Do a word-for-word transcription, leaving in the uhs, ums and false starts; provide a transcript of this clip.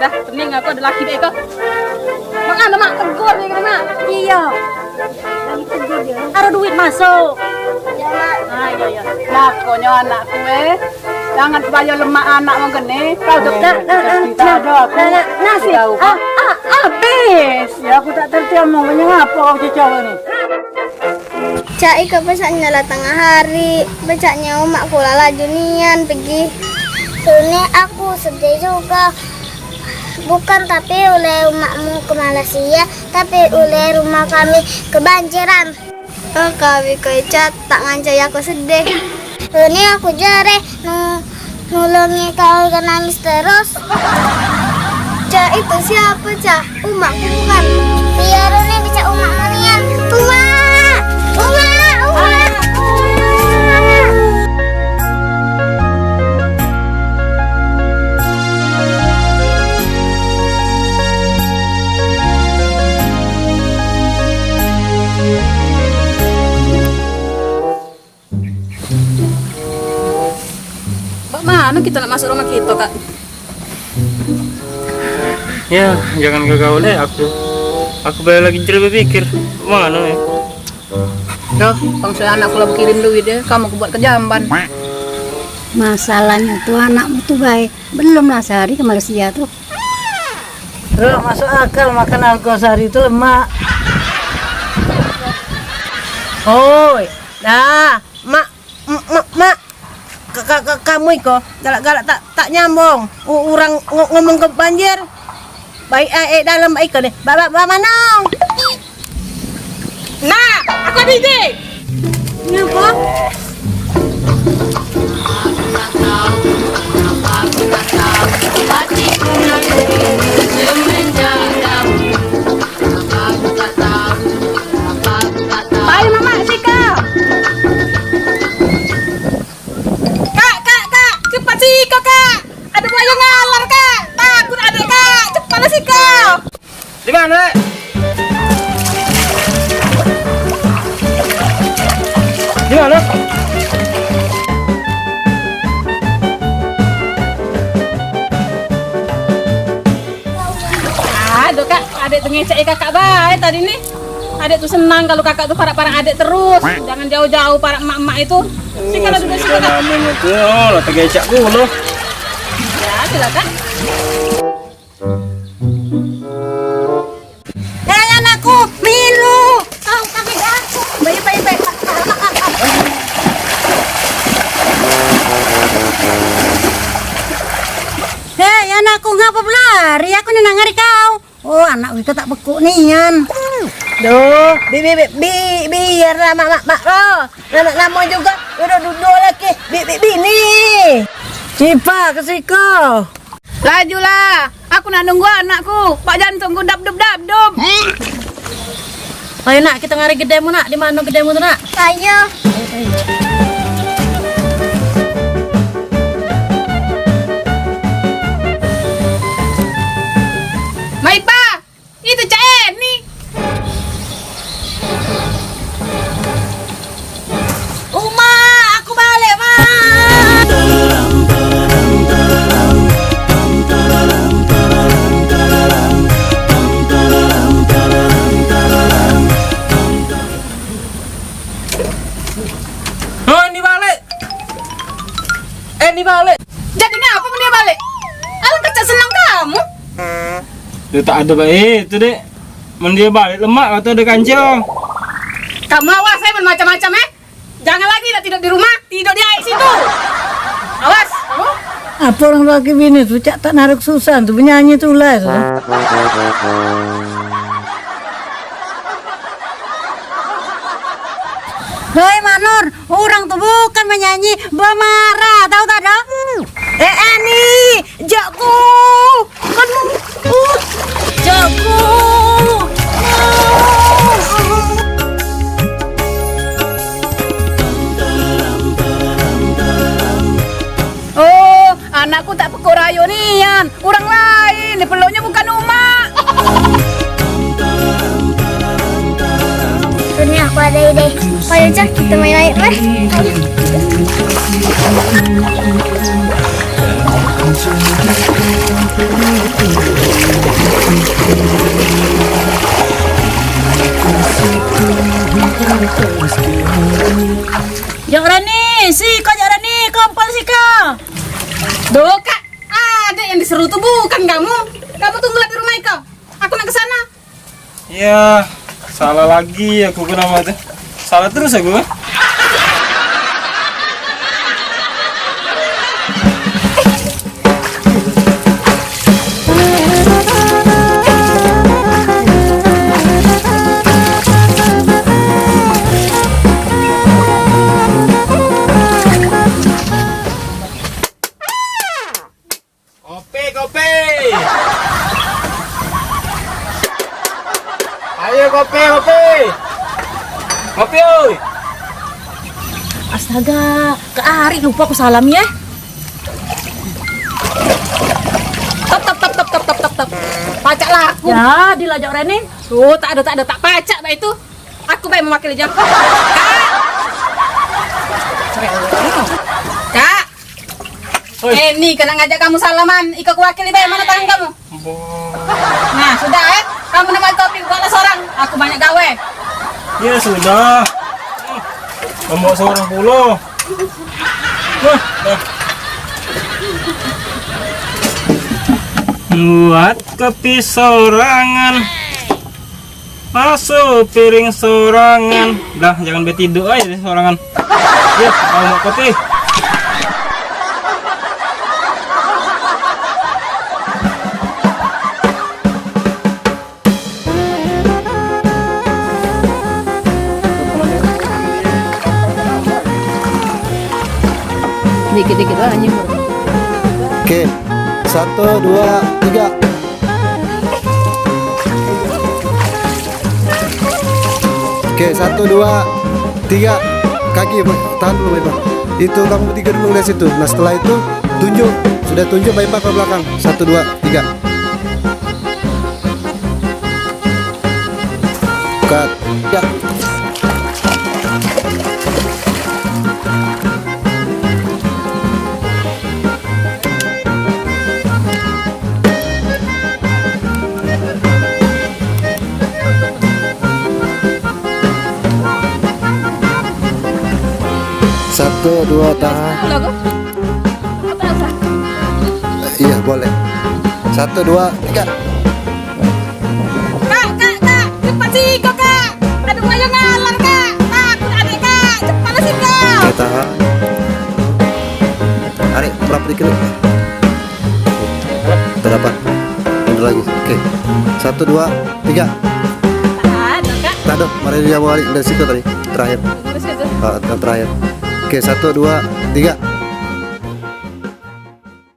Dah, pening aku ado laki bae ko. Mak, anu, Mak, tegur dio kena, Mak. Iyo. Lagi tegur dio. Ado duit masuk. Iyo, Mak. Ah, iyo, iyo. Makonyo anakku, eh. Jangan kebayo lemak anak wong kene. Kau tu nak, nak, nak, nak, nak, nak, nasi. Ah, ah, habis. Ya, aku tak terti omong, ngapo kau cicau ni? Cak, iko pacaknyo lah tengah hari, pacaknyo umakku lah laju nian pegi. Runi, aku sedih jugo. Bukan tapi uleh umakmu ke Malaysia, tapi uleh rumah kami kebanjiran. Oh, kami kecak tak ngancai aku sedih. Runi, aku jare nu-, nulungi kau ke nangis terus. Cak, itu siapo, Cak? Umakku bukan? Iyo, Runi, becak umakmu nian. Umak! Umak! Umak! Umak! Bak mano kito nak masuk rumah kito, Kak? Ya, jangan ke kau deh, aku. Aku bae lagi cari bepikir. Mano ya? Dah, bangso anakku lah bekirim duit ya, kamu ku buat ke jamban. Masalahnyo tu anakmu tu bae belum lah sehari ke Malaysia tu. Terus masuk akal makan alkohol sehari tu lemak. Oi, dah, mak, mak, mak, mak. Ka-, ka-, ka-, kamu iko galak-galak tak, tak nyambung. U-, urang ngo-, ngomong ke banjir. Baik, eh, eh, dalam baik iko deh. Ba, ba, ba mano? Nah, aku ado ide. Ngapo? Bae, Mamak, siko. Kak, Kak, Kak, cepat siko, Kak. Ado buayo ngalar, Kak. Takut adek, Kak. Cepatlah siko. Di mano, Lek? Di mano? Ado, Kak. Adek tu ngecek kakak bae tadi ni. Adek tu senang kalu kakak tu parak-parak adek terus. Jangan jauh-jauh parak emak-emak itu. Siko lah duduk siko, Kak. Namonyo tu, oh, lah tegecak pulo. Ya, silakan. Eh, anakku, milu. Kau kami ganggu. Baik, baik, baik. Eh, anakku, ngapo belari? Aku ni nang ngari kau. Oh, anak itu tak pekok nian. Duh, bi, bi, bi, bi, biarlah mak, mak, mak, oh. Anak lamo juga, duduk, duduk lagi. Bi, bi, bini. Cipa ke siko. Lajulah, aku nak nunggu anakku. Pak jantung ku dap, dup, dap, dup. Ayo, Nak, kita ngari gedemu, Nak. Di mano gedemu tu, Nak? Ayo. Mai, Pa. Itu Cak Eni. Uma, aku balik, Ma. Oh, ini balik. Eh, ini balik. Jadi ngapa dia balik? Alah, kecak senang kamu. Dia tak ada baik itu, Dek. Men dia balik lemak kata ada kanca. Kamu awas, eh, men macam-macam, eh. Jangan lagi nak tidur di rumah, tidur di air situ. Awas, kamu. Apa orang laki bini tu cak tak naruk susah tu, benyanyi tu lah tu. Hei Manur, orang tu bukan menyanyi, bemarah, tahu tak dah? Eh, Ani, jakku, kan, uh, jakku. Oh, anakku tak pekok rayo nian. Urang lain, dipeluknyo bukan umak. Dunia, aku ada ide. Ayo, Cak, kita main air, meh. Ayo. Tampal sih kau. Duh, Kak. Ada yang diseru tuh bukan kamu. Kamu tunggulah di rumah Iko. Aku nak ke sana. Ya, salah lagi aku, kenapa tuh? Salah terus aku, kan? Kopi, kopi. Ayo, kopi, kopi. Kopi, oi. Astaga, Kak Ari, lupa aku salam ya. Tap, tap, tap, tap, tap, tap, tap, tap. Pacak lah aku. Ya, dilajak Rene. Oh, tak ada, tak ada, tak pacak bae itu. Aku bae mewakili Jang. Kak. Kak. Oi. Eh, ni kena ngajak kamu salaman. Iko ku wakili bae, mana tangan kamu? Bo. Nah, sudah eh. Kamu nak makan kopi, buatlah seorang. Aku banyak gawe. Ya sudah. Kamu seorang pulo. Nah, nah. Buat kopi sorangan. Masuk piring sorangan. Dah, jangan betidur aja sorangan. Ya, mau mak kopi. Dikit-dikit lah, anjing. Oke, satu, dua, tiga. Oke, satu, dua, tiga. Kaki, tahan dulu, Bang. Itu kamu bertiga dulu dari situ. Nah, setelah itu tunjuk. Sudah tunjuk, Bang, ke belakang. Satu, dua, tiga. Cut. Ya. Satu, dua, tahan. Iya, boleh. Satu, dua, tiga. Kak, kak, kak, cepat sih kok, kak. Aduh, ayo ngalar, kak. Takut adik, kak. Cepatlah sih, kak. Oke, tahan. Tarik, berapa dikit? Terapat. Mundur lagi. Oke. Satu, dua, tiga. Tahan, kak. Tahan, mari dia balik dari situ tadi. Terakhir. Lurus ke tu? Ah, yang terakhir. Oke, satu, dua, tiga.